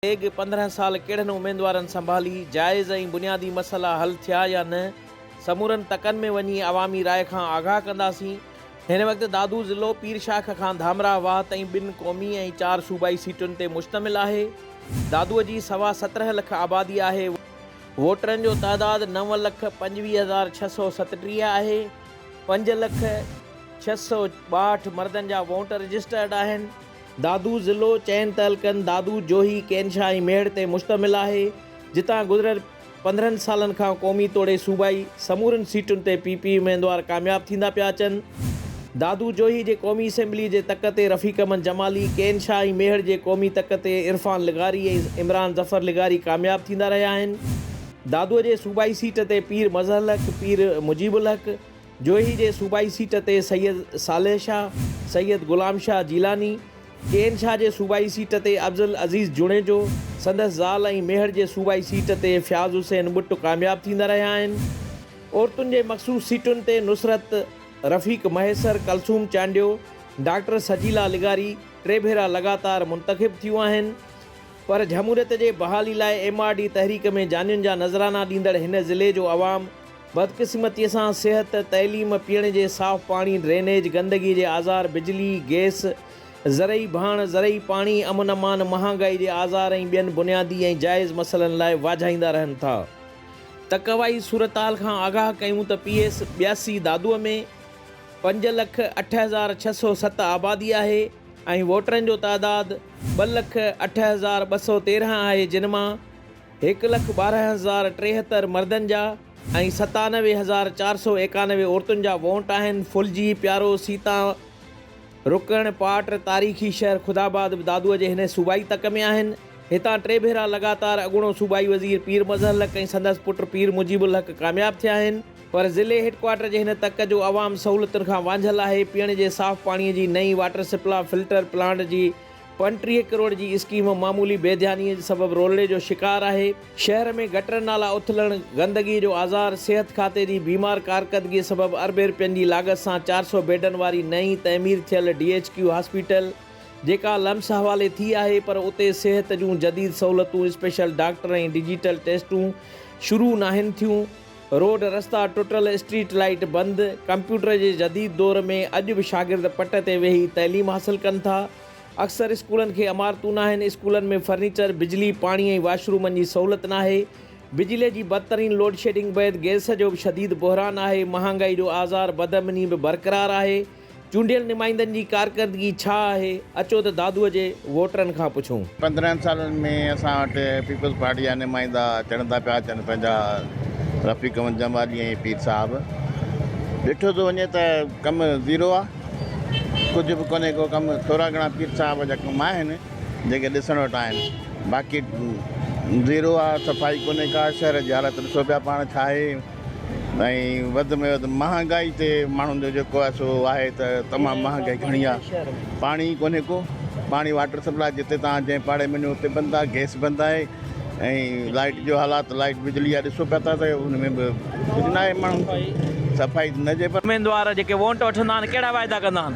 League 15 سال ڪهڙن اميدوارن سنڀالي، جائز ۽ بنيادي مسئلا حل ٿيا يا نه، سمورن تڪن ۾ وڃي عوامي راء کان آگاهه ڪنداسين. هن وقت دادو ضلعو پير شاخ کان ڌامراهه واهه تائين ٻن قومي ۽ چار صوبائي سيٽن تي مشتمل آهي. دادوء جي سوا 17 لک آبادي آهي. ووٽرن جو تعداد 9,25,637 آهي. 5 لک 662 مردن جا ووٽ رجسٽرڊ آهن. دادو ضلعو چئن تعلقن دادو، جوهي، ڪينشاهه ۽ ميهڙ تي مشتمل آهي، جتان گذريل 15 سالن کان قومي توڙي صوبائي سمورين سيٽن تي پي پي اميدوار ڪامياب ٿيندا پيا اچن. دادو جوهي جي قومي اسيمبلي جي تڪ تي رفيق احمد جمالي، ڪين شاهه ۽ ميهڙ جي قومي تڪ تي عرفان لغاري ۽ عمران ظفر لغاري ڪامياب ٿيندا رهيا آهن. دادو جي صوبائي سيٽ تي پير مظهر الحق، پير مجيب الحق، جوهي جي صوبائي سيٽ تي سيد صالح شاهه، سيد غلام شاهه جيلاني، ڪين شاهه جي صوبائي سيٽ تي افضل عزيز جوڻيجو، سندس زال ۽ ميهڙ جي صوبائي سيٽ تي فياض حسين ٻٽ ڪامياب ٿيندا رهيا آهن. عورتن جي مخصوص سيٽن تي نصرت رفيق مهيسر، ڪلثوم چانڊيو، ڊاڪٽر سجيلا لغاري ٽي ڀيرا لڳاتار منتخب ٿيون آهن. پر جهموريت جي بحالي لاء ايم آر ڊي تحريڪ ۾ جانين جا نذرانا ڏيندڙ هن ضلعي جو عوام بدقسمتيء سان صحت، تعليم، پيئڻ جي صاف پاڻي، ڊرينيج، گندگي جي آزار، بجلي، گئس، زرعي ڀاڻ، زرعي پاڻي، امن امان، مهانگائي جي آزار ۽ ٻين بنيادي ۽ جائز مسئلن لاء واجهائيندا رهن ٿا. تڪوائي صورتحال کان آگاهه ڪيون ته پي ايس 82 دادوء ۾ 5,08,607 آبادي آهي ۽ ووٽرن جو تعداد 2,08,213 آهي جن مان 1,12,073 مردن جا ۽ 97,491 عورتن جا وونٽ آهن، ڦلجي، پيارو، سيتا، رڪڻ، پاٽ، تاريخي شهر خداآباد به دادوء جي هن صوبائي تڪ ۾ آهن. هتان ٽي ڀيرا لڳاتار اڳوڻو صوبائي وزير پير مظهر الحق ۽ سندس پٽ پير مجيب الحق ڪامياب ٿيا آهن. پر ضلعي هيڊڪوارٽر جي هن تڪ جو عوام سهولتن کان وانجهيل آهي، پيئڻ جي صاف پاڻي جي نئين واٽر سپلاء فلٽر پلانٽ جي 35 ڪروڙ جي اسڪيم معمولي بي ڌيانيء سبب رولڙي جو شڪار آهي. شهر ۾ گٽر نالا اٿلڻ، گندگيء جو آزار، صحت کاتي جي بيمار ڪارڪردگيء سبب اربين رپين جي لاڳت سان 400 بيڊن واري نئين تعمير ٿيل ڊي ايڇ ڪيو هاسپيٽل جيڪا لمس حوالي ٿي آهي پر اتي صحت جون جديد سهولتون، اسپيشل ڊاڪٽر ۽ ڊجيٽل ٽيسٽون شروع ناهن ٿيون. روڊ رستا ٽٽل، اسٽريٽ لائيٽ بند، ڪمپيوٽر جي جديد دور ۾ اڄ به شاگرد پٽ تي ويهي تعليم حاصل ڪن ٿا، اڪثر اسڪولن کي عمارتون ناهن، اسڪولن ۾ فرنيچر، بجلي، پاڻي ۽ واش رومن جي سهولت ناهي، بجلي جي بدترين لوڊشيڊنگ بعد گئس جو به شديد بحران آهي، مهانگائي جو آزار، بدامني به برقرار آهي. چونڊيل نمائندن جي ڪارڪردگي ڇا آهي؟ اچو ته دادوء جي ووٽرن کان پڇون. 15 سالن ۾ اسان وٽ پيپلز پارٽي جا نمائندا چڙهندا پيا اچن پنهنجا رفيق احمد جمالي ۽ پير صاحب ڏٺو ٿو وڃي ته ڪم زيرو آ ڪجهه به ڪونهي ڪو ڪم ٿورا گهڻا پير صاحب جا ڪم آهن جيڪي ڏسڻ وٽ آهن باقي زيرو آ صفائي ڪونهي ڪا شهر جي حالت ڏسو پيا پاڻ ڇا آهي. ۽ وڌ ۾ وڌ مهانگائي تي ماڻهن جو جيڪو آهي سو آهي ته تمام مهانگائي گهڻي آهي پاڻي ئي ڪونهي ڪو پاڻي واٽر سپلاء جتي توهان جنهن پاڙي ۾ وڃو اتي بند آهي گئس بند آهي ۽ لائٽ جو حالات لائٽ بجلي آهي ڏسو پيا ٿا ته ان ۾ به ڪجهه ناهي ماڻهن کي صفائي نه جي پر اميدوار جيڪي وونٽ وٺندا آهن ڪهڙا واعدا ڪندا آهن؟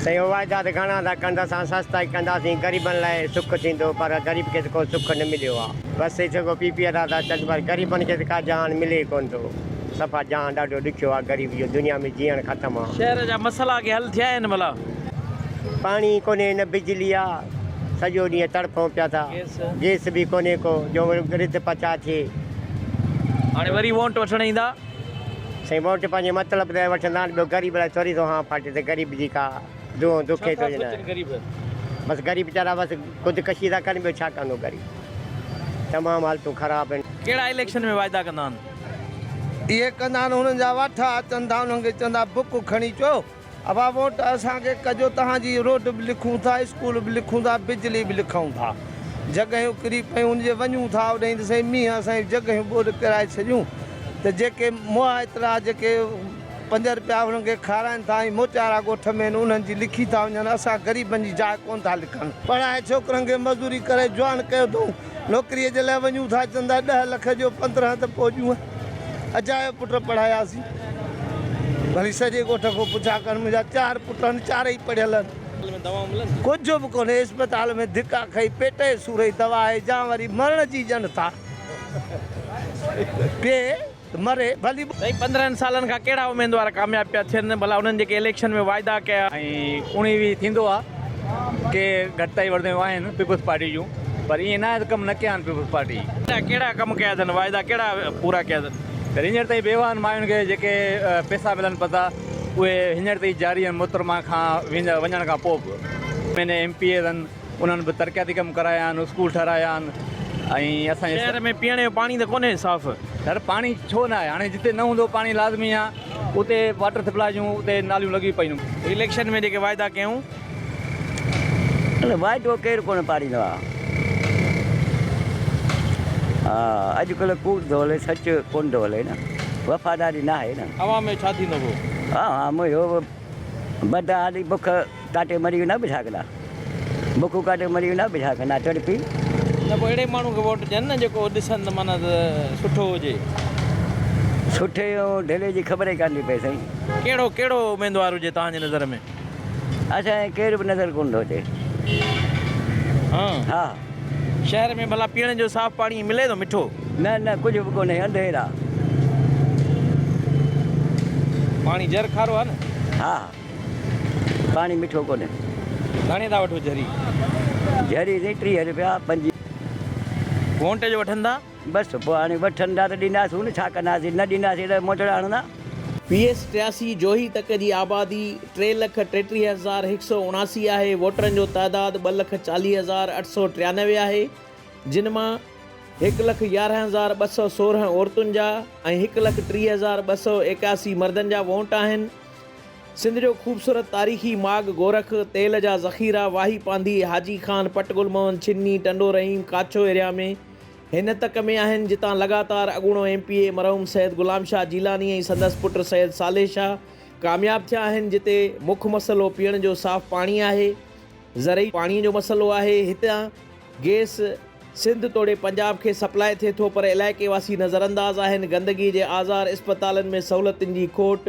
سائين اهي واعدا ته گهڻا ٿا ڪن ته اسان سستائي ڪنداسين غريبن لاء سک ٿيندو پر غريب کي ته ڪو سک نه مليو آ. بس هي جيڪو پي پي وارا ٿا اچن پر غريبن کي ته ڪا جهان ملي ئي ڪونه ٿو صفا جهان ڏاڍو ڏکيو آ غريب جو دنيا ۾ جيئڻ ختم آ. شهر جا مسئلا ڪي حل ٿيا آهن ڀلا؟ پاڻي ئي ڪونهي نه بجلي آ سڄو ڏينهن تڙپون پيا ٿا گيس به ڪونهي ڪو جو رڌ پچاء ٿئي. هاڻي وري وونٽ وٺڻ ايندا؟ سائين ووٽ پنهنجي مطلب لاء وٺندا آهن ٻيو غريب لاء ٿوري ٿو هان ڦاٽي ته غريب جي ڪا دونهون ڇا دکي ٿا ٿو يا نه سوچن غريب؟ بس غريب ويچارا بس خود ڪشي ٿا ڪن ٻيو ڇا ڪندو غريب تمام حالتون خراب آهن. ڪهڙا اليڪشن ۾ واعدا ڪندا آهن؟ اهي ڪندا آهن هنن جا واٺا اچن ٿا انهن کي چوندا بڪ کڻي چو. ابا ووٽ اسان کي ڪجو توهان جي روڊ به لکون ٿا اسڪول به لکون ٿا بجلي به لکون ٿا جڳهيون ڪري پيون جي وڃون ٿا اوڏهين ته سائين مينهن اسان جون جڳهيون ٻوڏ ڪرائي ڇڏيون ته جيڪي مئا ايترا جيڪي پنج رپيا انهن کي کارائن ٿا ۽ موچارا ڳوٺ ۾ آهن انهن جي لکي ٿا وڃن اسان غريبن جي جاء ڪونه ٿا لکن. پڙهائي ڇوڪرن کي مزوري ڪري جوان ڪيو اٿئون نوڪريء جي لاء وڃون ٿا چوندا 10 لک ڏيو 15 ته پوء ڏيون اجايو پٽ پڙهاياسين ڀلي سڄي ڳوٺ کان پڇا ڪن منهنجا چار پٽ آهن چارئي پڙهيل آهن. ڪجهه به ڪونهي اسپتال ۾ ڌڪا کئي پيٽ جي سور جي دوا آهي جا وري مرڻ جي ڄڻ ٿا پئي ته مري ڀلي. سائين 15 سالن کان ڪهڙا اميدوار ڪامياب پيا ٿين ڀلا انهن جيڪي اليڪشن ۾ واعدا ڪيا. ۽ اڻويهه ٿيندو آ ڪي گهٽتائي وڌايون آهن پيپلز پارٽي جون پر ائين نه آهي ته ڪم نه ڪيا آهن پيپلز پارٽي. ڪهڙا ڪم ڪيا اٿن واعدا ڪهڙا پورا ڪيا اٿن. ته هينئر تائين بيواهن ماين کي جيڪي پئسا ملن پتا اهي هينئر تائين جاري آهن محترمه کان وڃڻ کان پوء به M N A M P As آهن انهن به ترقياتي ڪم ڪرايا آهن اسڪول ٺهرايا آهن ۽ اسان جي شهر ۾ پيئڻ جو پاڻي ته ڪونهي صاف. يار پاڻي ڇو نه آهي هاڻي جتي نه هوندو پاڻي لازمي آهي اتي واٽر سپلاء جون اتي ناليون لڳيون پيون. اليڪشن ۾ جيڪي واعدا ڪيائون. واعدو ڪير ڪونه پاڙيندو آ. ها اڄڪلهه ڪوڙ ٿو هلي سچ ڪونه ٿو هلي نه وفاداري ناهي نه. عوام جو ڇا ٿيندو پوء؟ عوام جو بدحالي بک ڪاٽي مري ويندا به ڇا ڪندا بک ڪاٽي مري ويندا به ڇا ڪندا تڙپي. نه پوء اهڙي ماڻهو کي ووٽ ڏين نه جيڪو ڏسن ته معنيٰ ته سٺو هجي. سٺي ۽ ڍلي جي خبر ئي ڪانه ٿي پئي سائين. ڪهڙو ڪهڙو اميدوار هجي توهان جي نظر ۾؟ اسان کي ڪير به نظر ڪونه ٿو اچي. ها. ها. شهر ۾ ڀلا پيئڻ جو صاف پاڻي ملي ٿو مٺو؟ نه نه ڪجهه به ڪونهي انڌير آ. پاڻي زهر کارو آ نه؟ ها پاڻي مٺو ڪونهي. گهڻي ٿا وٺو جهري؟ جهري سائين 30 رپيا 25. وونٽ جو وٺندا؟ بس پوء هاڻي وٺندا ته ڏينداسون نه ڇا ڪنداسين نه ڏينداسين ته موچڙا هڻندا. پي ايس 83 جوهي تڪ جي آبادي 333,179 آهي، ووٽرن جو تعداد 2,40,893 آهي، جن مان 1,11,216 عورتن جا ۽ 1,30,281 مردن جا ووٽ آهن. سنڌ جو خوبصورت تاريخي ماڳ گورک، تيل جا ذخيرا، واهي پانڌي، حاجي خان، پٽ گل محمد ڇني، ٽنڊو رحيم، ڪاڇو ايريا ۾ هن تڪ ۾ آهن، جتان لڳاتار اڳوڻو ايم پي اي مرحوم سيد غلام شاهه جيلاني ۽ سندس پٽ سيد صالح شاهه ڪامياب ٿيا آهن، جتي مک مسئلو پيئڻ جو صاف پاڻي آهي، زرعي پاڻي جو مسئلو آهي، هتان گيس سنڌ توڙي پنجاب کي سپلاء ٿئي ٿو پر علائقي واسي نظرانداز آهن، گندگي جي آزار، اسپتالن ۾ سهولتن جي کوٽ،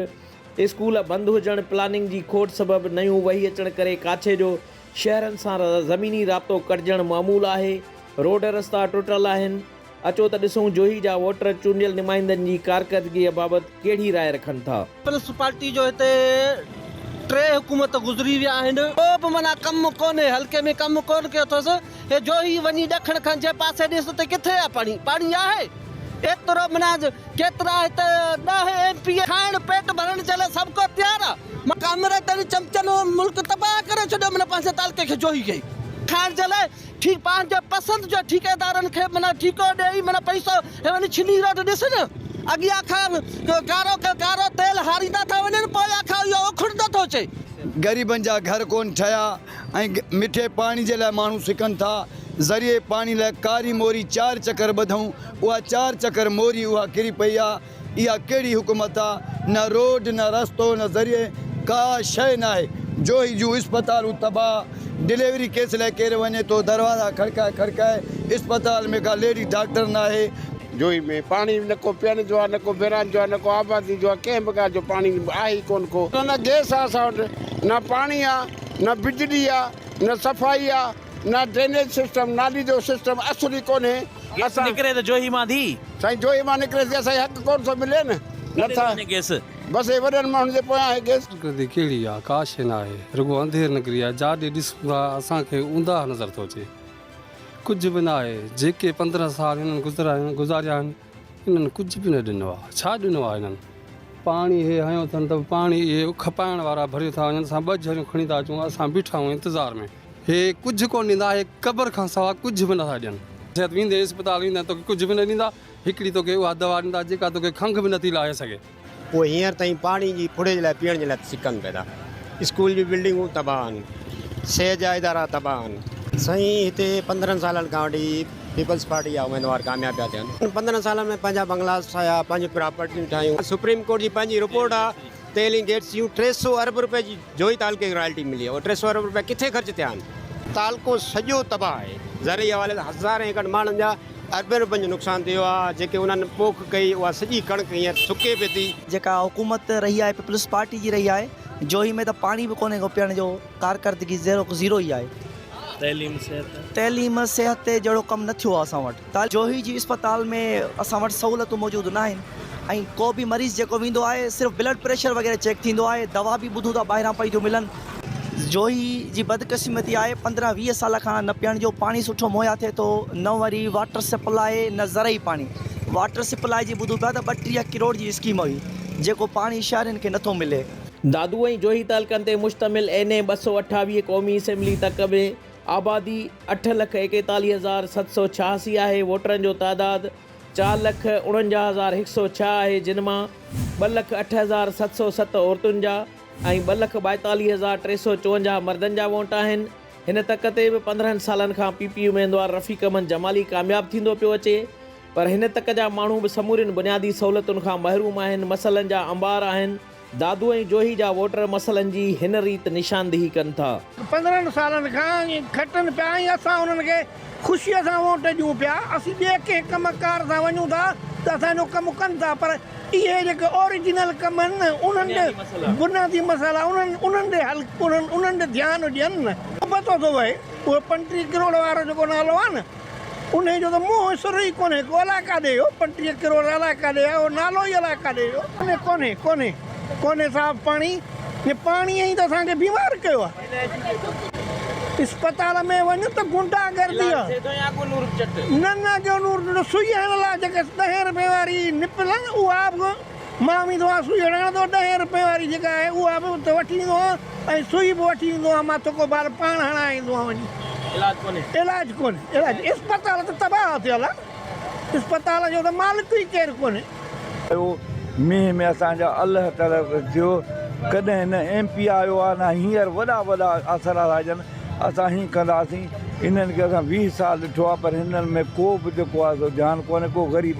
اسڪول بند هجڻ، پلاننگ جي کوٽ سبب نيون وهي اچڻ ڪري ڪاڇي جو شهرن سان زميني رابطو ڪٽجڻ معمول آهي، روڊ رستا ٽٽل آهن، اچو ته ڏسون جوهي جا ووٽر چونڊيل نمائندن جي ڪارڪردگيء بابت ڪهڙي راء رکن ٿا. پيپلز پارٽي جو هتي ٽي حڪومت گذري ويا آهن ڪو به معنيٰ ڪم ڪونهي حلقي ۾ ڪم ڪونه ڪيو اٿس هي جوهي وڃي ڏکڻ کان جنهن پاسي ڏس ته ڪٿي آهي پاڻي پاڻي آهي ايترو معنيٰ ڪيترا هت ڏهه ايم پي اي کائڻ پيٽ ڀرڻ جي لاء سڀ ڪو تيار آ. ڪامريڊن چمچن ملڪ تباهه ڪري ڇڏيو معنيٰ پنهنجي تعلقي کي جوهي کي کائڻ جي لاء ٺيڪ پنهنجي پسند جو ٺيڪيدارن کي معنيٰ ٺيڪو ڏيئي معنيٰ پئسو هي وڃي ڇني روڊ ڏس نه اڳيان کان ڪارو ڪارو تيل هاريندا ٿا وڃن پويان کان اهو اکڙندو ٿو اچي. غريبن جا گهر ڪونه ٺهيا ۽ مٺي پاڻي جي لاء ماڻهو سڪن ٿا، ذريعي پاڻي لاء ڪاري موري چار چڪر ٻڌئون، اها چار چڪر موري اها ڪري پئي آ، اها ڪهڙي حڪومت آ، نه روڊ نه رستو نه ذريعي ڪا شيء ناهي، جوهي جون اسپتالون تباهه، ڊليوري ڪيس لاء ڪير وڃي ٿو دروازا کڙڪائي کڙڪائي، اسپتال ۾ ڪا ليڊي ڊاڪٽر ناهي. جوهي ۾ پاڻي نه ڪو پيئڻ جو آ نه ڪو بيران جو آ نه ڪو آبادي جو آ ڪنهن به ڳالهه جو پاڻي آهي ئي ڪونه ڪو. نه گئس آ اسان وٽ نه پاڻي آ نه بجلي آ نه صفائي آ نه ڊرينيج سسٽم نالي جو سسٽم اصل ئي ڪونهي گئس اسان. نڪري ته جوهي مان ٿي. سائين جوهي مان نڪري ٿي اسان کي حق ڪونه ٿو ملي نه ڪڏهن نٿا وڃي گئس. بس هي وڏن ماڻهن جي پويان آهي گئس. نڪرندي ڪهڙي آ ڪا شيء نه آهي رڳو انڌير نگري آ جاڏي ڏسون ٿا اسان کي اونداهه نظر ٿو اچي. ڪجهه به نه آهي، جيڪي 15 سال هنن گذاريا آهن، انهن ڪجهه به نه ڏنو آهي، ڇا ڏنو آهي هنن؟ پاڻي هي هنيو اٿن ته پاڻي اهي کپائڻ وارا ڀريو ٿا وڃن، اسان ٻه جهريون کڻي ٿا اچون، اسان بيٺا آهيون انتظار ۾. هي ڪجهه ڪونه ڏيندا، هي قبر کان سوا ڪجهه به نٿا ڏين. صحت ويندين اسپتال ويندين توکي ڪجهه به نه ڏيندا، هڪڙي توکي اها دوا ڏيندا جيڪا توکي کنگهه به نٿي لاهي سگهي. اهي هينئر تائين پاڻي جي ڦڙي جي لاء پيئڻ جي لاء سڪن پيا ٿا. اسڪول جون بلڊنگون تباهه آهن. صحت جا ادارا تباهه آهن. سائين هتي 15 سالن کان وٺي پيپلز پارٽي جا اميدوار ڪامياب پيا ٿين. 15 سالن ۾ پنهنجا بنگلاز ٺاهيا، پنهنجون پراپرٽيون ٺاهيون. سپريم ڪورٽ جي پنهنجي رپورٽ آ تيل ۽ گيس جون 300 ارب روپيه جي جوهي تعلقي کي رائلٽي ملي آ. اهي 300 ارب روپيا ڪٿي خرچ ٿيا آهن؟ تعلقو سڄو تباهه آهي. زرعي حوالي سان هزارين ايڪڙ ماڻهن جا اربين روپين جو نقصان ٿيو آهي، جيڪي انهن پوک ڪئي اها سڄي ڪڻڪ هينئر سڪي پئي ٿي. جيڪا حڪومت رهي آهي پيپلز پارٽي جي رهي آهي جوهي ۾ ته پاڻي به ڪونهي ڪو پيئڻ جو، ڪارڪردگي زيرو زيرو ئي آهي. تعليم صحت. تعليم صحت تي جهڙو ڪم نه ٿيو آهي اسان وٽ. جوهي جي اسپتال ۾ اسان وٽ سهولتون موجود نه آهن ۽ ڪو به مريض جيڪو ويندو آهي صرف بلڊ پريشر وغيره چيڪ ٿيندو آهي دوا به ٻڌون ٿا ٻاهران پئي ٿيون ملن. جوهي جي بدقسمتي آهي 15 20 سال کان نه پيئڻ جو پاڻي سٺو مهيا ٿئي ٿو نه وري واٽر سپلاء نه زرعي پاڻي واٽر سپلاء جي ٻڌون پيا ته 32 ڪروڙ جي اسڪيم هئي جيڪو پاڻي شهرين کي نٿو ملي. دادو ۽ جوهي تعلقن تي مشتمل اين اي 228 قومي اسيمبلي تڪ ۾ آبادي اٺ لک ايڪيتاليهه هزار 786 آهي، ووٽرن جو تعداد چار لک اڻونجاهه هزار هڪ سئو ڇهه آهي، جن مان ٻه لک اٺ هزار 707 عورتن جا ۽ ٻه لک ٻائيتاليهه هزار 354 مردن جا ووٽ آهن. هن تڪ تي به 15 سالن کان پي پي اميدوار رفيق احمد جمالي ڪامياب ٿيندو پيو اچي پر هن تڪ جا ماڻهو به سمورين بنيادي سهولتن کان محروم آهن، مسئلن جا انبار آهن. دادو ۽ جوهي جا ووٽر مسئلن جي هن ريت نشاندهي ڪن ٿا. 15 سالن کان ائين کٽن پيا ۽ اسان انهن کي خوشيء سان ووٽ ڏيون پيا. اسين ٻئي ڪنهن ڪم ڪار سان وڃون ٿا ته اسان جو ڪم ڪن ٿا پر اهي جيڪي اوريجنل ڪم آهن نه انهن ڏي بنيادي مسئلا انهن انهن ڏي حل انهن انهن ڏي ڌيان ڏين نه. پتو ٿو پئي اهو 35 ڪروڙ وارو جيڪو نالو آهي نه انهي جو ته منهن سر ئي ڪونهي ڪو الاء ڪاڏي ويو، 35 ڪروڙ الاء ڪاڏي ويا، اهو نالو ئي الاء ڪاڏي ويو. ڪونهي ڪونهي ڪونهي ڪونهي صاف پاڻي، جي پاڻي ئي ته اسان کي بيمار ڪيو آهي. اسپتال ۾ وڃ ته غنڊا گردي آهي. نه نه اڳيو نور ڏنو سئي هڻڻ لاء جيڪي ڏهين رپئي واري نپل آهي نه اها به مان ويندو آهيان سئي هڻڻ ته ڏهين رپئي واري جيڪا آهي اها به اتي وٺي ايندو آهيان ۽ سئي به وٺي ايندو آهيان مان ٿڪو بال پاڻ هڻائي ايندو آهيان وڃي. علاج ڪونهي. علاج ڪونهي علاج اسپتال ته تباهه ٿيل آهي اسپتال جو ته مالڪ ئي ڪير ڪونهي. آيو مينهن ۾ اسان جا الله تعالي ٿيو ڪڏهن نه ايم پي آيو آ نه هينئر وڏا وڏا آسرا ٿا ڏين اسان هين ڪنداسين انهن کي اسان 20 سال ڏٺو آ پر هنن ۾ ڪو به جيڪو آ سو ڌيان ڪونهي ڪو غريب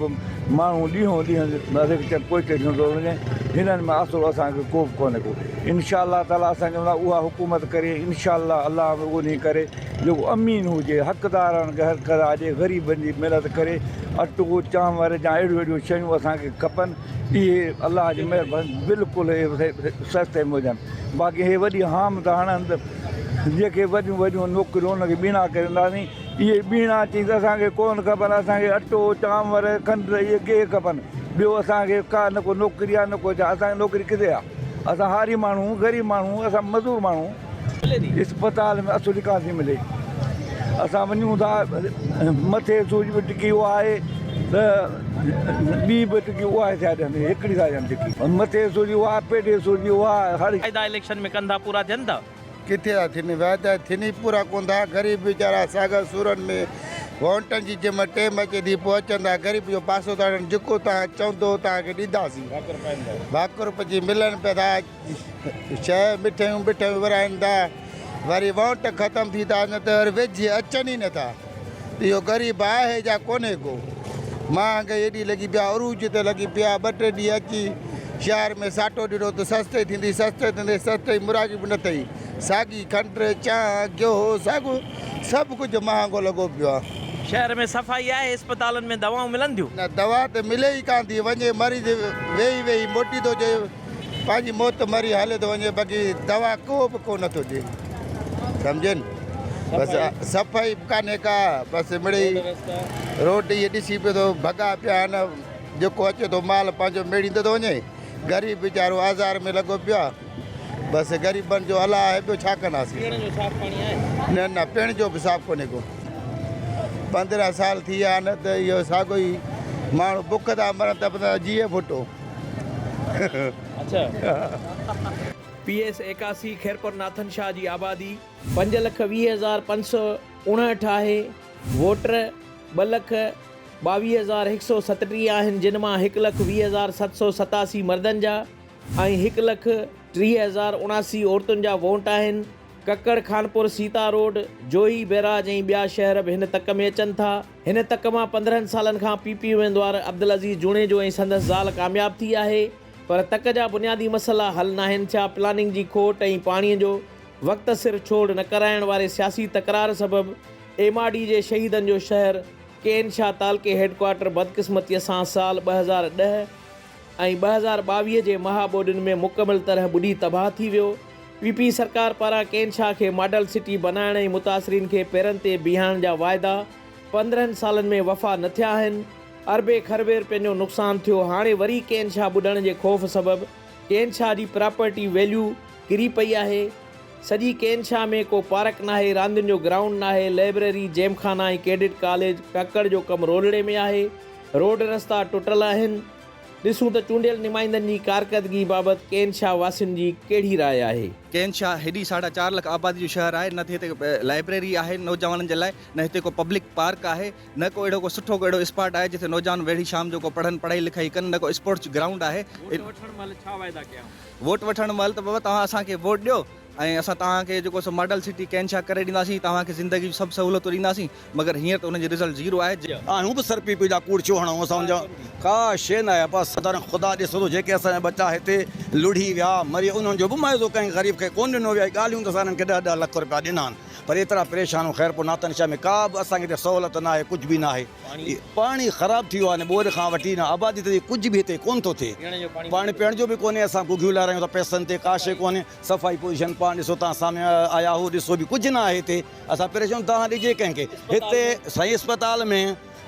ماڻهو ڏينهون ڏينهن پوئتي ٿيندو ٿو وڃي هنن ۾ آسرو اسان کي ڪو به ڪونهي ڪو انشاء الله تعالي اسان چون ٿا اها حڪومت ڪري انشاء الله الله اهو ڏينهن ڪري جيڪو امين هجي حقدارن کي حق ادا ڏي غريبن جي مدد ڪري اٽو چانور يا اهڙيون اهڙيون شيون اسان کي کپن اهي الله جي مهرباني بلڪل اهي سستي ۾ هجن باقي هي وڏي هام ٿا هڻن ته جيڪي وڏيون وڏيون نوڪريون ان کي ٻيڻا ڪري ڏينداسين اهي ٻيڻا چئي ته اسان کي ڪونه کپن اسان کي اٽو چانور کنڊ اهي گيهه کپن ٻيو اسان کي ڪا نه ڪو نوڪري آهي نه ڪو ڇا اسان کي نوڪري ڪٿي آهي اسان هاري ماڻهو غريب ماڻهو اسان مزور ماڻهو اسپتال ۾ اصل ڪانه ٿي ملي اسان وڃون ٿا مٿي سوڄ به ٽڪي اها آهي ته ٻي به ٽڪي اها ئي ٿا ڏين هڪڙي ٿا ڏين ٽڪي مٿي سوڄ اها پيٽي سوڄ اها هر واعدا اليڪشن ۾ ڪن ٿا پورا ٿين ٿا. ڪٿي ٿا ٿين واعدا ٿين ئي پورا ڪون ٿا غريب ويچارا ساڳا سورن ۾ وونٽن جي جنهن مهل ٽيم اچي ٿي پوء اچن ٿا غريب جو پاسو ٿا وٺن جيڪو توهان چوندو توهان کي ڏينداسين ڀاڪر پچي ملن پيا ٿا شيء مٺايون بٺايون ورهائين ٿا وري وونٽ ختم ٿي ٿا نه ته وري ويجهي اچن ئي نٿا اهو غريب آهي جا ڪونهي ڪو مهانگائي ايڏي لڳي پيا عروج تي لڳي پيا ٻه ٽي ڏينهن اچي شهر ۾ ساٽو ڏنو ته سستي ٿيندي سستي ٿيندي سستي مرادي به نه ٿئي ساڳي کنڊ چانهه گيهه ساڳو سڀ ڪجهه مهانگو لڳو پيو آهي. شهر ۾ صفائي آهي اسپتالن ۾ دوائون ملن ٿيون؟ نه دوا ته ملي ئي ڪانه ٿي وڃي مريض ويهي ويهي موٽي ٿو اچي پنهنجي موت مري هليو ٿو وڃي باقي دوا ڪو به ڪو نه ٿو ڏي سمجهين بس صفائي به ڪانهي ڪا بس مڙئي روڊ اهي ڏسي پيو ٿو ڀڳا پيا آهن جيڪو اچي ٿو مال پنهنجو ميڙيندو ٿو وڃي غريب ويچارو آزار ۾ لڳو پيو آهي بس غريبن جو الله آهي ٻيو ڇا ڪنداسين پيئڻ جو صاف پاڻي آهي نه نه پيئڻ جو به صاف ڪونهي ڪو 15 سال ٿي ويا آهن ته اهو ساڳو ئي ماڻهو بک ٿا مرن ته جيئي ڀٽو اڇا. پي ايس 81 خيرپور ناٿن شاهه جي آبادي 5,20,559 آهي، ووٽر 2,22,137 آهن جن مان 1,20,787 مردن جا ۽ 1,30,079 عورتن جا ووٽ آهن. ڪڪڙ خانپور، سيتا روڊ، جوهي بئراج ۽ ٻيا شهر به هن تڪ ۾ اچن ٿا. هن تڪ مان 15 سالن کان پي پي اميدوار عبدالعزيز جوڻيجو ۽ سندس زال ڪامياب ٿي آهي پر تڪ جا بنيادي مسئلا حل ناهن ٿيا، پلاننگ جي کوٽ ۽ پاڻي جو وقت سر ڇوڙ نه ڪرائڻ واري سياسي تڪرار سبب ايم آر ڊي جي شهيدن جو شهر ڪين شاهه تعلقي هيڊڪوارٽر بدقسمتيء سان سال 2010. ۽ 2022 جي مها ٻوڏين ۾ مڪمل طرح ٻڏي تباهه ٿي ويو. پي پي سرڪار پاران ڪين شاهه کي ماڊل سٽي بنائڻ ۽ متاثرين کي پيرن تي بيهارڻ جا واعدا 15 سالن ۾ وفا نه ٿيا آهن. اربين کربين رپين جو نقصان ٿيو، هاڻي وري ڪين شاهه ٻڏڻ جي خوف سبب ڪين شاهه جي پراپرٽي ويليو ڪري پئي آهي. سڄي ڪين شاهه ۾ ڪو پارڪ ناهي، راندين جو گرائونڊ ناهي، لئبريري، جيمخانا ۽ ڪيڊٽ ڪاليج، ڪڪڙ جو ڪم رولڙي ۾ آهي، روڊ رستا ٽٽل آهن. ڏسون ته چونڊيل نمائندن جي ڪارڪردگي بابت ڪين شاهه واسين جي ڪهڙي راء آهي. ڪين شاهه هيڏي ساڍا چار لک آبادي جو شهر آهي، نه ته هتي لائبريري آهي نوجوانن جي لاء، نه هتي ڪو پبلڪ پارڪ آهي، نه ڪو اهڙو ڪو سٺو ڪو اهڙو اسپاٽ آهي جتي نوجوان ويڙهي شام جو ڪو پڙهن پڙهائي لکائي ڪن، نه ڪو اسپورٽس گرائونڊ آهي. ووٽ وٺڻ مهل ڇا واعدا ڪيا؟ ووٽ وٺڻ مهل ته بابا توهان اسان کي ووٽ ڏيو ۽ اسان توهان کي جيڪو سو ماڊل سٽي ڪين شاهه ڪري ڏينداسين، توهان کي زندگي جون سڀ سهولتون ڏينداسين، مگر هينئر ته انهن جي رزلٽ زيرو آهي. آهيون به سر پي پي جا ڪوڙ ڇو هڻون اسان ان جا ڪا شيء ناهي ابا سدائين خدا ڏسي ٿو جيڪي اسان جا ٻچا هتي لڙهي ويا مري انهن جو به معاوضو ڪنهن غريب کي ڪونه ڏنو ويو آهي ڳالهيون ته اسان انهن کي ڏهه ڏهه لک رپيا ڏنا آهن پر ايترا پريشان آهيون خيرپور ناٿن شاهه ۾ ڪا به اسان کي هتي سهولت ناهي ڪجهه به ناهي پاڻي خراب ٿي ويو آهي ٻوڏ کان وٺي نه آبادي ته ڪجهه به هتي ڪونه ٿو ٿئي پاڻي پيئڻ جو به ڪونهي اسان گهگهيون لارايون ٿا پئسن تي ڪا شيء ڪونهي صفائي پوزيشن پاڻ ڏسو تان سامهون آيا هو ڏسو به ڪجهه نه آهي هتي اسان پريشان دانهن ڏجي ڪنهن کي هتي سائين اسپتال ۾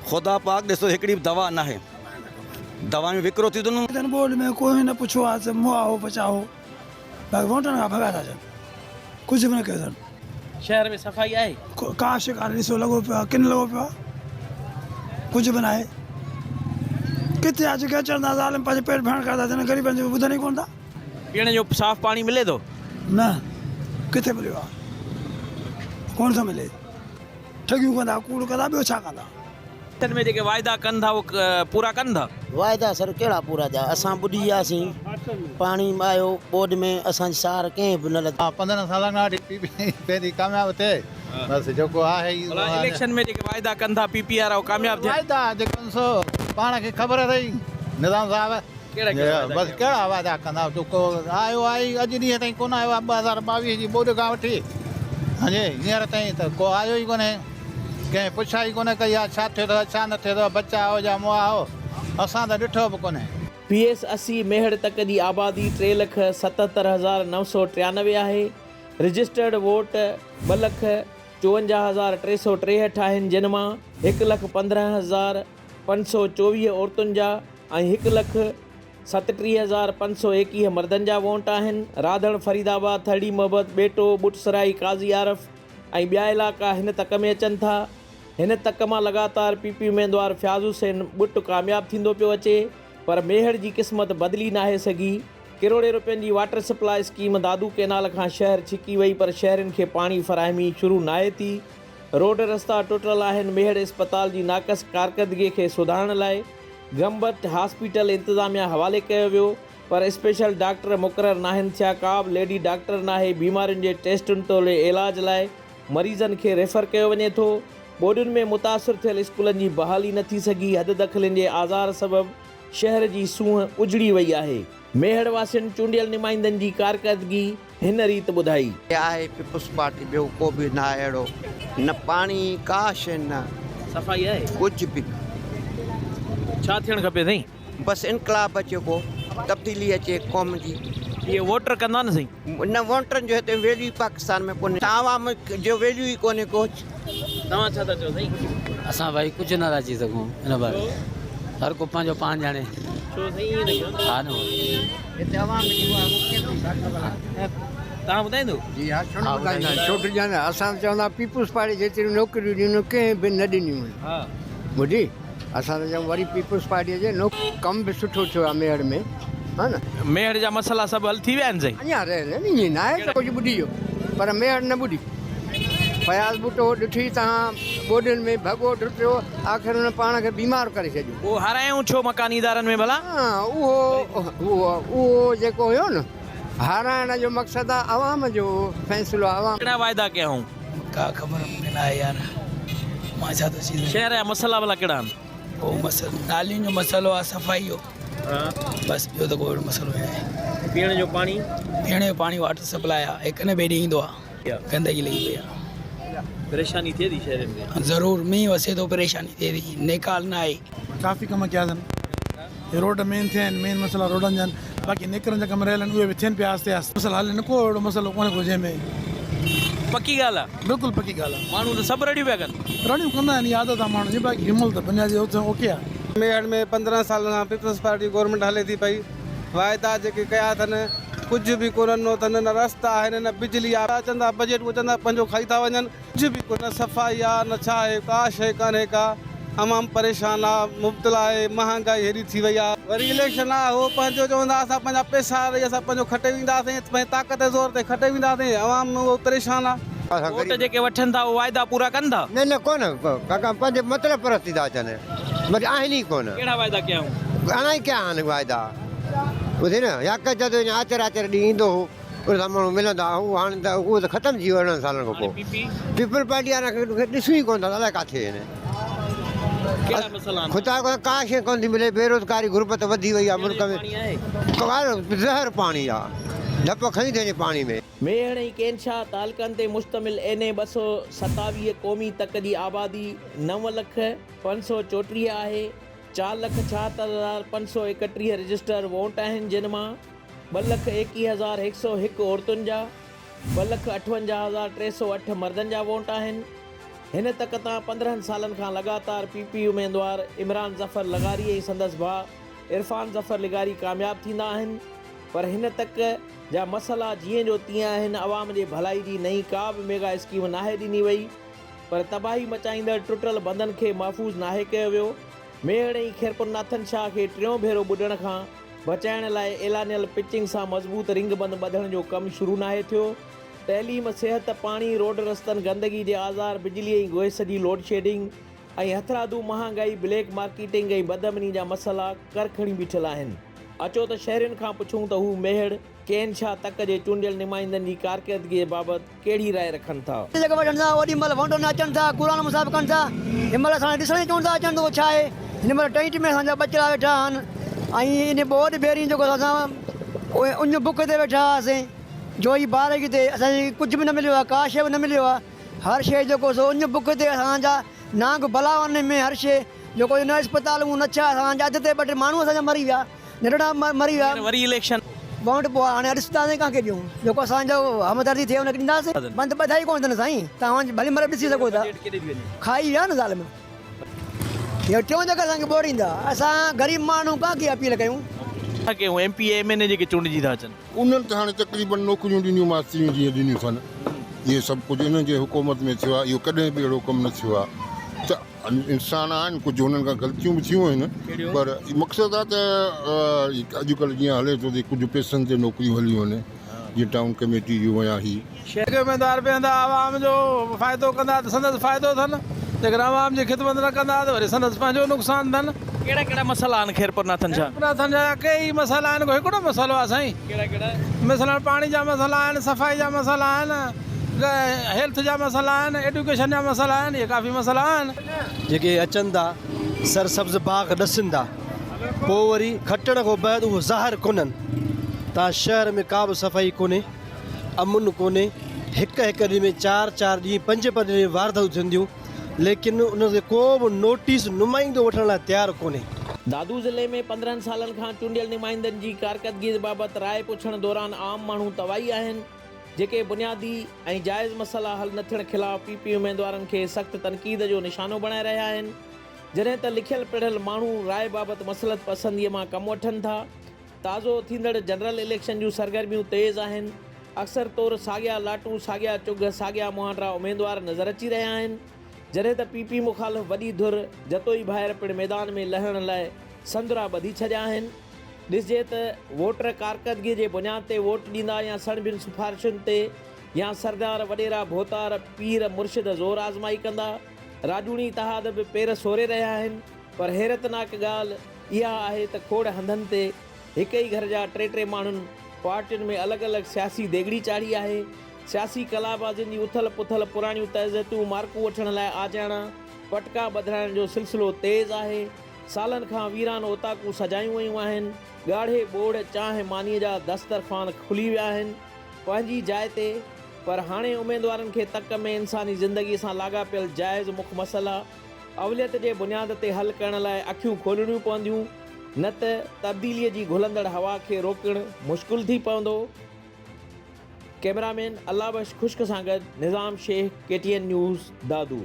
خدا پاڪ ڏسو هڪڙي به دوا ناهي دوائيون وڪرو ٿيون ٿين. هتن ٻوڏ ۾ ڪوئي نه پڇيو آ ته مئا هو بچا هو باقي ووٽن کان ڀڳا ٿا اچن ڪجهه به نه ڪيو اٿن. شهر ۾ صفائي آهي؟ ڪا شيء ڪانه ڏسو لڳو پيو آ ڪن لڳو پيو آ ڪجهه به ناهي ڪٿي آ جيڪي اچن ٿا ظالم پنهنجي پيٽ ڀرڻ ڪري ٿا اچن غريبن جو ٻڌن ئي ڪونه ٿا. پيئڻ جو صاف پاڻي ملي ٿو؟ نه ڪٿي مليو آ ڪونه ٿو ملي ٺڳيون ڪندا ڪوڙ ڪندا ٻيو ڇا ڪندا. ۾ جيڪي واعدا ڪن ٿا اهي پورا ڪن ٿا؟ واعدا سر ڪهڙا پورا ٿيا اسان ٻڏي وياسين پاڻي آيو ٻوڏ ۾ اسان جي سار ڪنهن به نه لڌي. 15 سالن کان وٺي پي پي پنهنجي ڪامياب ٿئي بس جيڪو آهي ئي ڀلا اليڪشن ۾ جيڪي واعدا ڪن ٿا پي پي وارا اهي ڪامياب ٿيا؟ واعدا جيڪو سو پاڻ کي خبر اٿئي نظام صاحب ڪهڙا ڪهڙا واعدا بس ڪهڙا واعدا ڪندا جو ڪو آيو آهي ئي اڄ ڏينهن تائين ڪونه آيو آهي 2022 جي ٻوڏ کان وٺي هنجي هينئر تائين ته ڪو آيو ئي ڪونهي ڪنهن پڇا ئي ڪونه ڪئي آهي ڇا ٿيو اٿو ڇا نه ٿيو اٿو بچا آهو يا مئا آهو اسان ته ڏٺو به ڪونهي. پي ايس 80 ميهڙ تڪ جي آبادي 3,77,993 آهي. رجسٽرڊ ووٽ 2,54,363 آهن جن مان 1,15,524 عورتن جا ۽ 1,37,521 مردن جا ووٽ آهن. راڌڻ، فريد آباد، ٿرڙي محبت، ٻيٽو، ٻٽ سرائي، قاضي عارف ۽ ٻيا علائقا هن تڪ ۾ اچن ٿا. هن تڪ مان لڳاتار پي پي اميدوار فياض حسين ٻٽ ڪامياب ٿيندو پيو اچي پر ميهڙ جي قسمت بدلي ناهي سگهي. ڪروڙين روپين جي water supply scheme Dadu canal کان شهر ڇڪي وئي پر شهرين کي پاڻي فراهمي شروع ناهي ٿي. روڊ رستا ٽٽل آهن. ميهڙ اسپتال جي ناقص ڪارڪردگي کي سڌارڻ لاء گمبٽ هاسپيٽل انتظاميا حوالي ڪيو ويو پر اسپيشل ڊاڪٽر مقرر ناهن ٿيا، ڪا به ليڊي ڊاڪٽر ناهي، بيمارين جي ٽيسٽن توڙي علاج لاء مريضن کي ريفر ڪيو وڃي ٿو، ٻوڏين ۾ متاثر ٿيل اسڪولن جي بحالي نه ٿي سگهي، حددخلين جي آزار سبب شهر جي سونهن اجڙي وئي آهي. ميهڙ واسين چونڊيل نمائندن جي ڪارڪردگي هن ريت ٻڌائي. آهي پيپلز پارٽي ٻيو ڪو به نه آهي اهڙو نه پاڻي ڪا شي نه. صفائي آهي؟ ڪجهه به نه. ڇا ٿيڻ کپي سائين؟ بس انقلاب اچي ڪو تبديلي اچي قوم جي. اهي ووٽر ڪندا نه سائين. نه ووٽرن جو هتي ويليو ئي پاڪستان ۾ ڪونهي عوام جو ويليو ئي ڪونهي ڪو. توهان ڇا ٿا چئو سائين؟ اسان ڀائي ڪجهه نه ٿا چئي سگهون ان باري ۾ هر ڪو پنهنجو پاڻ ڄاڻي. ڇو سائين ائين نه ڪيو نه. ها نه. هتي عوام جي اها توهان ٻڌائيندو؟ جي ها ڇو نه ٻڌائيندا ڇو ڊڄندا اسان ته چوندا پيپلز پارٽي جيتريون نوڪريون ڏنيون ڪنهن به نه ڏنيون آهن ٻڌي اسان ته چئون وري پيپلز پارٽي اچي نو ڪم به سٺو ٿيو آهي ميهڙ ۾ ها نه. ميهڙ جا مسئلا سڀ حل ٿي ويا آهن سائين. اڃا رهيل آهن ائين ناهي ته ڪجهه ٻڏي ويو پر ميهڙ نه ٻڏي. فياض ٻوٽو ڏٺي تان ٻوڏين ۾ ڀڳو ڊٽيو آخر هن پاڻ کي بيمار ڪري ڇڏيو. اهو هارايائون ڇو مڪاني ادارن ۾ ڀلا؟ ها اهو اهو اهو جيڪو هيو نه هارائڻ جو مقصد آ عوام جو فيصلو آ عوام. ڪهڙا واعدا ڪيائون؟ ڪا خبر مونکي ناهي يار مان ڇا ٿو چئي سگهان. شهر جا مسئلا ڀلا ڪهڙا آهن؟ اهو مسئلو نالين جو مسئلو آ صفائي جو بس ٻيو ته ڪو اهڙو مسئلو ناهي. پيئڻ جو پاڻي؟ پيئڻ جو پاڻي واٽر سپلاء آ هڪ نه ٻئي ڏينهن ايندو آ گندگي لڳي پئي آ. پريشاني ٿئي ٿي شهرين کي؟ ضرور مينهن وسي ٿو پريشاني ٿئي ٿي نيڪال ناهي. ڪافي ڪم ڪيا اٿن. هي روڊ مين ٿيا آهن مين مسئلا روڊن جا آهن باقي نيڪرن جا ڪم رهيل آهن اهي به ٿين پيا آهستي آهستي مسئلا حل آهن ڪو اهڙو مسئلو ڪونهي ڪو جنهن ۾. پڪي ڳالهه آ. بلڪل پڪي ڳالهه آ. ماڻهو ته سڀ رڙيون پيا ڪن. رڙيون ڪندا آهن اها عادت آ ماڻهن جي باقي هن مهل ته بنيادي اوڪي آ. ميهڙ ۾ 15 سالن کان پيپلز پارٽي گورنمينٽ هلي ٿي پئي واعدا جيڪي ڪيا اٿن ڪجهه به ڪونه ڏنو اٿن نه رستا آهن نه بجلي آ اچن ٿا بجيٽ اچن ٿا پنهنجو کائي ٿا وڃن ڪجهه به ڪونه صفائي آ نه ڇا آهي ڪا شيء ڪانهي ڪا عوام پريشان آ مبتلا آهي مهانگائي هيڏي ٿي وئي آ. وري اليڪشن آ هو پنهنجو چوندا اسان پنهنجا پئسا ڏئي اسان پنهنجو کٽي وينداسين پنهنجي طاقت جي زور تي کٽي وينداسين عوام اهو پريشان آ. ووٽ جيڪي وٺن ٿا اهي واعدا پورا ڪن ٿا؟ نه نه ڪونه ڪاڪا پنهنجي مطلب پرستي ٿا اچن مطلب آهن ئي ڪونه. ڪهڙا واعدا ڪيائون؟ گهڻا ئي ڪيا آهن واعدا ٻڌي نه يا ڪجهه ته آچر آچر ڏينهن ايندو هو ان سان ماڻهو ملندا هو هاڻي ته اهو ته ختم ٿي ويو 18 سالن کان پوء پيپلز پارٽي وارن کي ڏسون ئي ڪونه ٿا الائي ڪاٿي آهن. ڪهڙا مسئلا آهن؟ خدا کان ڪا شيء ڪونه ٿي ملي بيروزگاري غربت وڌي وئي آهي ملڪ ۾ زهر پاڻي آهي ڌپ کڻي ٿي وڃي پاڻي ۾. ميهڙ ۽ ڪينشاهه تعلقن تي مشتمل اين اي 227 قومي تڪ جي آبادي 9,00,534 آهي، 4,76,531 رجسٽر ووٽ آهن جن مان 2,21,101 عورتن جا، 2,58,308 مردن جا ووٽ آهن. هن تڪ تان 15 سالن کان لڳاتار پي پي اميدوار عمران ظفر لغاري ۽ سندس ڀاء عرفان ظفر لغاري ڪامياب ٿيندا آهن پر هن تڪ جا مسئلا جيئن جو تيئن آهن عوام جي ڀلائي جي نئين ڪا به ميگا اسڪيم ناهي ڏني وئي پر تباهي مچائيندڙ ٽٽل بندن کي محفوظ ناهي ڪيو ويو ميهڙ ۽ خيرپور ناٿن شاهه کي ٽيون ڀيرو ٻڏڻ کان بچائڻ لاء اعلانيل پچنگ سان مضبوط رنگ بند ٻڌڻ جو ڪم شروع ناهي ٿيو تعليم، صحت، پاڻي، روڊ رستن، گندگي جي آزار، بجلي ۽ گئس جي لوڊشيڊنگ ۽ هٿرادو مهانگائي، بليڪ مارڪيٽنگ ۽ بدامني جا مسئلا ڪر کڻي بيٺل آهن. اچو ته شهرين کان پڇون ته هو ميهڙ، ڪين شاهه تڪ جي چونڊيل نمائندن جي ڪارڪردگيء بابت ڪهڙي راء رکن ٿا. جيڪي وٺن ٿا اوڏي مهل وونٽ نه اچن ٿا قرآن مصاحب ڪن ٿا هن مهل اسان کي ڏسڻ ئي ڪونه ٿا اچن ته اهو ڇا آهي هن مهل ٽئين ٽئين ۾ اسان جا ٻچڙا ويٺا آهن ۽ ان ٻوڏ ڀيري جيڪو اسان اڃ بک تي ويٺا هئاسين جو هي بار ڪٿي اسان کي ڪجهه به نه مليو آهي ڪا شيء به نه مليو آهي هر شيء جيڪو سو اڃ بک تي اسان جا نانگ بلا ان ۾ هر شيء جيڪو نه اسپتالون نه ڇا اسان جا اڌ تي ٻه ٽي ماڻهو اسان جا مري ويا ننڍڙا مري ويا. وري اليڪشن. وونٽ پوء هاڻي ڏسنداسين ڪنهن کي ڏيون جيڪو اسان جو همدردي ٿئي ان کي ڏينداسين. بند ٻڌا ئي ڪونه اٿن سائين توهان ڀلي مهل ڏسي سگهو ٿا کائي ويا نه ظالم اهو ٽيون چڪر اسان کي ٻوڙيندا اسان غريب ماڻهو ڪنهن کي اپيل ڪيون. ڪيون ايم پي اي ايم اين اي جيڪي چونڊجي ٿا اچن. انهن ته هاڻي تقريبن نوڪريون ڏنيون ماستريون جيئن ڏنيون اٿن اهي سڀ ڪجهه انهن جي حڪومت ۾ ٿيو آهي اهو ڪڏهن به اهڙو ڪم نه ٿيو آهي ته انسان آهن ڪجهه انهن کان غلطيون به ٿيون آهن پر مقصد آهي ته اڄڪلهه جيئن هلي ٿو ته ڪجهه پئسن تي نوڪريون هليون وڃن جيئن ٽائون ڪميٽي جون يا هي. جيڪي اميدوار بيهندا عوام جو فائدو ڪندا ته سندس فائدو اٿن، جيڪڏهن عوام جي خدمت نه ڪندا ته وري سندس پنهنجو نقصان اٿن. ڪهڙا ڪهڙا مسئلا آهن خيرپور ناٿن شاهه؟ خيرپور ناٿن شاهه جا ڪيئي مسئلا آهن، ڪو هڪڙو مسئلو آهي سائين. ڪهڙا ڪهڙا؟ مثلاً پاڻي جا مسئلا آهن، صفائي جا مسئلا آهن، هيلٿ جا مسئلا آهن، ايڊيوڪيشن جا مسئلا آهن، اهي ڪافي مسئلا آهن. جيڪي اچن ٿا سرسبز باغ ڏسن ٿا پوء وري کٽڻ کان بعد اهو ظاهر ڪونهن تان شهر ۾ ڪا به صفائي ڪونهي. امن ڪونهي، هڪ هڪ ڏينهن ۾ چار چار ڏينهن پنج پنج ڏينهن وارداتون ٿين ٿيون ليڪن ان تي ڪو به نوٽيس نمائندو وٺڻ لاء تيار ڪونهي. دادو ضلعي ۾ 15 سالن کان چونڊيل نمائندن جي ڪارڪردگي بابت راء پڇڻ دوران عام ماڻهو توائي آهن، جيڪي بنيادي ۽ جائز مسئلا حل نه ٿيڻ خلاف پي پي اميدوارن کي سخت تنقيد جو نشانو بڻائي رهيا آهن، جڏهن ته لکيل پڙهيل ماڻهو راء بابت مصلحت پسندي مان ڪم وٺن ٿا. تازو ٿيندڙ جنرل اليڪشن جون سرگرميون تيز آهن، اڪثر طور ساڳيا لاٽون، ساڳيا چگهه، ساڳيا مهانڊا اميدوار نظر اچي رهيا آهن، جڏهن ته پي پي مخالف وڏي ڌر جتوئي ڀائر پڻ ميدان ۾ لهڻ لاء سندرا ٻڌي ڇڏيا آهن. ڏسجي ته ووٽر ڪارڪردگي جي بنياد تي ووٽ ڏيندا يا سڻڀين سفارشن تي يا سردار، وڏيرا، ڀوتار، پير، مرشد زور آزمائي ڪندا. راڄوڻي اتحاد به پير سوري رهيا آهن. پر حيرتناڪ ڳالهه اها آهي ته کوڙ هنڌن تي هڪ ئي گهر جا ٽي ٽي ماڻهن پارٽين ۾ الڳ الڳ سياسي ديڳڙي چاڙهي آهي. سياسي قلابازين جي اٿل پٿل، پراڻيون تعزيتون، مارڪون وٺڻ لاء آجياڻا، پٽڪا ٻڌرائڻ جو سلسلو تيز آهي. سالن کان ويران اوطاقون سجايون ويون آهن. ڳاڙهي ٻوڙ، چانهه مانيء جا دسترخوان کلي ويا آهن. پنهنجي جاء تي پر هاڻي اميدوارن کي تڪ ۾ انساني زندگي سان لاڳاپيل جائز مک مسئلا، اوليت جي بنياد تي حل ڪرڻ لاء اکيون کولڻيون پونديون. نه ته تبديليء جي گهلندڙ هوا کي روڪڻ مشڪل ٿي پوندو. ڪئميرامين الله بخش خشڪ سان گڏ Nizam Shaikh, K T N news, Dadu.